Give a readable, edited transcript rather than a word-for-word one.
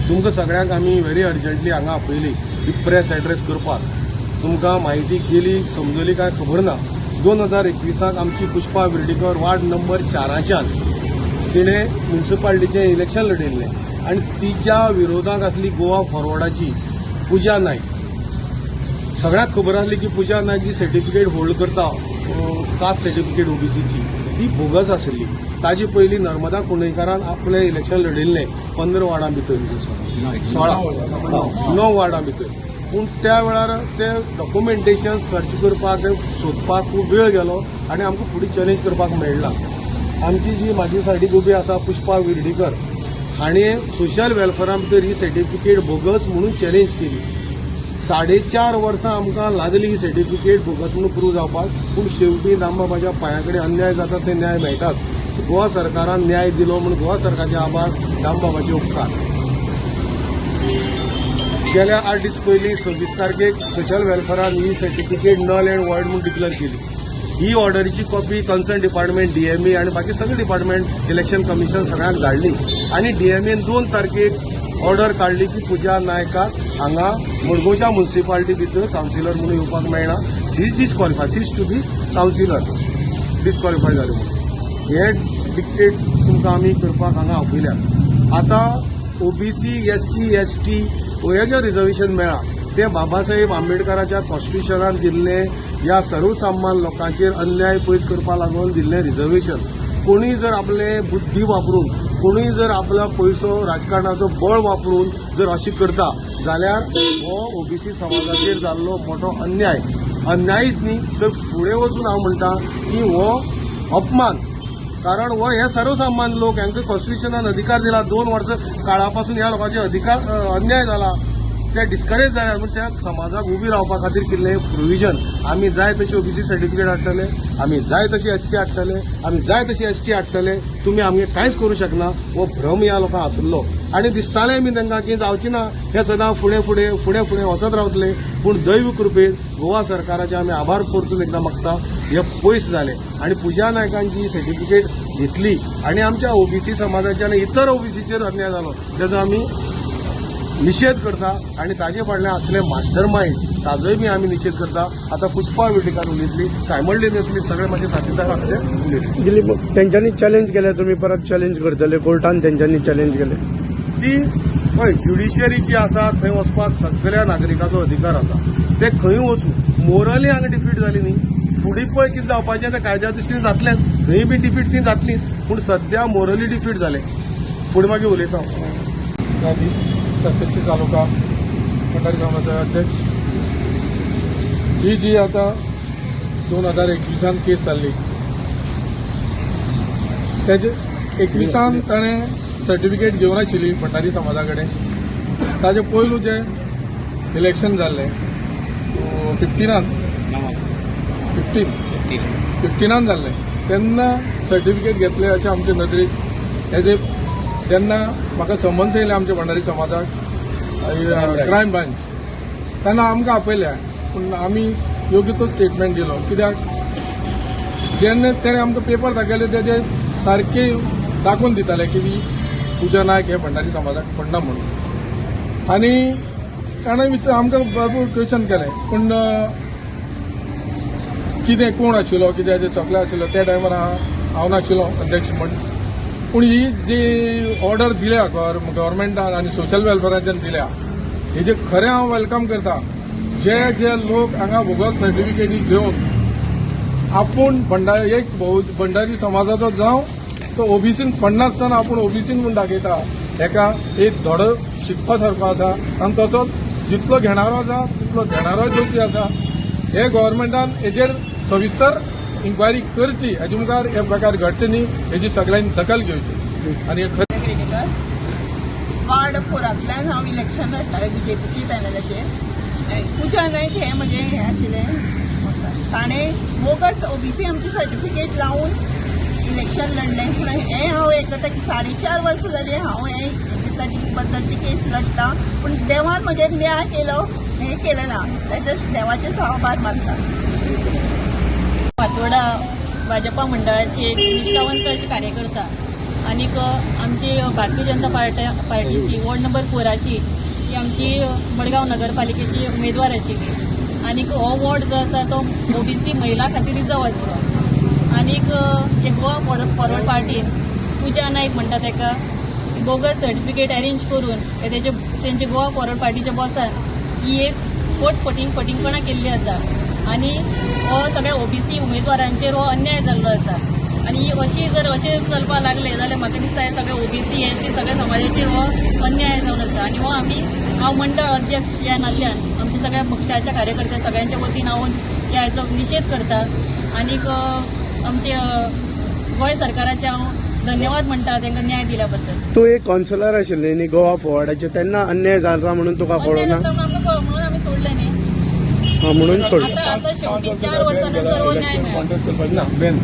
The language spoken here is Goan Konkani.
तुमकां सगळ्यांक आमी व्हेरी अर्जंटली हांगा आपयली ही प्रेस एड्रेस करपाक. तुमकां म्हायती गेली समजली काय खबर ना. 2021 आमची पुष्पा विर्डीकर वार्ड नंबर 4च्यान तिणें म्युनिसिपालिटीचें इलेक्शन लढयल्लें आनी तिच्या विरोधाक आसली गोवा फॉरवर्डाची पुजा नायक. सगळ्यांक खबर आसली की पुजा नायक जी सर्टिफिकेट होल्ड करता, कास्ट सर्टिफिकेट ओबीसीची, ती बोगस आसली. ताजे पयलीं नर्मदा कुंडयकारान आपलें इलेक्शन लढयल्लें 15 वार्डां भितर, 16, 9 वार्डां भितर. पूण त्या वेळार ते डॉक्युमेंटेशन सर्च करपाक, सोदपाक खूब वेळ गेलो आनी आमकां फुडें चॅलेंज करपाक मेळना. आमची जी म्हाजी सायडीक उबी आसा पुष्पा विर्डीकर हाणें सोशल वेलफेरा भितर ही सर्टिफिकेट बोगस म्हणून चॅलेंज केली. 4.5 वर्सां आमकां लागली ही सर्टिफिकेट बोगस म्हणून प्रूव जावपाक. पूण शेवटी दामबाबाच्या पांया कडेन अन्याय जाता ते न्याय मेळटाच. गोवा सरकारान न्याय दिलो म्हणून गोवा सरकारचे आभार, दामबाबाचे उपकार. गेल्या 8 दीस पयलीं 26 तारखेक सोशल वेलफेरान ही सर्टिफिकेट नल अँड वॉयड म्हणून डिक्लेअर केली. ही ऑर्डरीची कॉपी कन्सर्न डिपार्टमेंट, डीएमए आनी बाकी सगळे डिपार्टमेंट, इलेक्शन कमिशन सगळ्यांक धाडली आनी डीएमएन 2 तारखेक ऑर्डर काडली की पुजा नायकाक हांगा मडगांवच्या म्युनिसिपालिटी भितर कावन्सिलर म्हणून येवपाक मेळना. She is disqualify, cease to be councillor, disqualify जाले म्हणून. हे डिक्टेट तुमकां आमी करपाक हांगा आपयल्यात. आतां ओबीसी, एससी, एसटी हे जे रिजर्वेशन मेळ्ळां ते बाबासाहेब आंबेडकराच्या कॉन्स्टिट्युशनान दिल्लें, ह्या सर्वसामान्य लोकांचेर अन्याय पयस करपा लागून दिल्लें रिजर्वेशन. कोणूय जर आपले बुद्धी वापरून, कोणूय जर आपलो पयसो, राजकारणाचो बळ वापरून जर अशें करता जाल्यार हो ओबीसी समाजाचेर जाल्लो मोठो अन्याय. अन्यायच न्ही तर फुडें वचून हांव म्हणटा की हो अपमान, कारण हो हे सर्वसामान्य लोक, हांकां कॉन्स्टिट्युशनान अधिकार दिला. 2 वर्सां काळा पासून ह्या लोकांचे अधिकार अन्याय जाला, ते डिस्करेज जाले म्हूण त्या समाजाक उबी रावपा खातीर केल्लें प्रोविजन. आमी जाय तशी ओबीसी सर्टिफिकेट हाडटले, आमी जाय तशी एससी हाडटले, आमी जाय तशी एसटी हाडटले, तुमी आमगे कांयच करूं शकना. हो भ्रम ह्या लोकांक आसलो आनी दिसतालें बी तांकां की जावची ना, हे सदां फुडें फुडें फुडें फुडें वचत रावतले. पूण दैव कृपेन, गोवा सरकाराचे आमी आभार परतून एकदां मागता, हे पयस जाले आनी पुजा नायकान जी सर्टिफिकेट घेतली आनी आमच्या ओबीसी समाजाच्या आनी इतर ओबीसीचेर अन्याय जालो तेजो आमी निशेध करता आनी ताजे फाटल्यान आसले मास्टर मायंड ताजोय बी आमी निशेध करता. आतां पुष्पा विर्डीकर उलयतली, सायमल्टेनियसली सगळे म्हाजे साथीदार आसले उलयतले. दिलीप, तेंच्यांनी चॅलेंज केलें, तुमी परत चॅलेंज करतले कोर्टान? तेंच्यांनी चॅलेंज केलें. ती हय, ज्युडिशियरी जी आसा थंय वचपाक सगळ्या नागरिकाचो अधिकार आसा. ते खंय वचूं, मोरली हांगा डिफीट जाली न्ही, फुडें पळय कितें जावपाचें तें कायद्या दृश्टीन जातलेंच. थंय बी डिफीट ती जातलीच, पूण सद्या मोरली डिफीट जाले. फुडें मागीर उलयता हांव. गांधी, सासरची तालुका भंडारी समाजाचे अध्यक्ष. ही जी आता 2021 केस जाल्ली, तेजे 21 ताणें सर्टिफिकेट घेवन आशिल्ली भंडारी समाजा कडेन. ताजे पयलू जें इलेक्शन जाल्लें 15, 15 जाल्लें तेन्ना सर्टिफिकेट घेतले अशें आमचे नदरेक एज ए जेन्ना म्हाका समन्स येयलें आमच्या भंडारी समाजाक क्रायम ब्रांच, तेन्ना आमकां आपयल्या, पूण आमी योग्य तो स्टेटमेंट दिलो. कित्याक जेन्ना तेणें आमकां पेपर दाखयले तेजे सारके दाखोवन दिताले की पुजा नायक हे भंडारी समाजाक पडना म्हणून. आनी ताणें विचार आमकां भरपूर क्वेश्चन केलें, पूण कितें कोण आशिल्लो, कितें सगळें आशिल्लो त्या टायमार हांव नाशिल्लो अध्यक्ष म्हण. पूण ही जी ऑर्डर दिल्या गव्हर्मेंटान आनी सोशल वेलफेराच्यान दिल्या, हेजे खरें हांव welcome करता. जे जे लोक हांगा बोगस सर्टिफिकेटी घेवन आपूण भंडारी, एक भंडारी समाजाचो जावं तो ओबीसीन पडनासतना आपूण ओबीसीन म्हूण दाखयता, हेका एक धडो शिकपा सारको आसा. आनी तसोच जितलो घेणारो आसा तितलो घेणारोय दोशी आसा. हे गव्हर्मेंटान हेजेर सविस्तर इन्क्वायरी करची, हेजे मुखार हे प्रकार घडचे न्ही हेजी सगळ्यांनी दखल घेवची आनी हे खरें विर्डीकर, वार्ड 4 हांतल्यान हांव इलेक्शन लढटालें बीजेपीची पॅनलाचेर. पुजा नायक हें म्हजें हें आशिल्लें, ताणें बोगस ओबीसी आमची सर्टिफिकेट लावन इलेक्शन लढलें. पूण हें हांव हें करता की 4.5 वर्सां जालीं हांव हें ताजे बद्दलची केस लढटा, पूण देवान म्हजेर न्याय केलो, हें केलें ना, तेजेच देवाचेच हांव आभार मानता. फातोर्डा भाजपा मंडळाची एक निश्ठावंत अशी कार्यकर्ता. आनीक आमची भारतीय जनता पार्टीची वॉर्ड नंबर 4ची ही आमची मडगांव नगरपालिकेची उमेदवार आशिल्ली आनीक हो वॉर्ड जो आसा तो ओबीसी महिला खातीर रिजर्व आसलो. आनीक हे गोवा फॉरवर्ड पार्टीन पूजा नायक म्हणटा ताका बोगस सर्टिफिकेट अरेंज करून हे तेजे तेंचे गोवा फॉरवर्ड पार्टीच्या बॉसान ही एक फट फटींगपणां केल्ली आसा आनी हो सगळ्या ओबीसी उमेदवारांचेर हो अन्याय जाल्लो आसा. आनी ही अशी जर अशें चलपाक लागले जाल्यार म्हाका दिसता हे सगळे ओबीसी एसटी सगळ्या समाजाचेर हो अन्याय जावन आसा. आनी हो आमी हांव मंडळ अध्यक्ष ह्या नात्यान आमच्या सगळ्या पक्षाच्या कार्यकर्त्या सगळ्यांच्या वतीन हांव ह्या हेचो निशेध करता. आनीक आमचे गोंय सरकाराचे हांव धन्यवाद म्हणटा तांकां न्याय दिल्या बद्दल. तूं एक कावन्सिलर आशिल्ली न्ही गोवा फॉरवर्डाचे, तेन्ना अन्याय जाता म्हणून तुका अन्याय कळना जाता म्हणून आमकां कळ्ळो म्हणून आमी सोडलें न्ही. हा, म्हणून सोडलें. आतां आतां शेवटी 4 वर्सां नंतर हो न्याय मेळ्ळो. कॉन्टेस्ट करपाक ना बेन.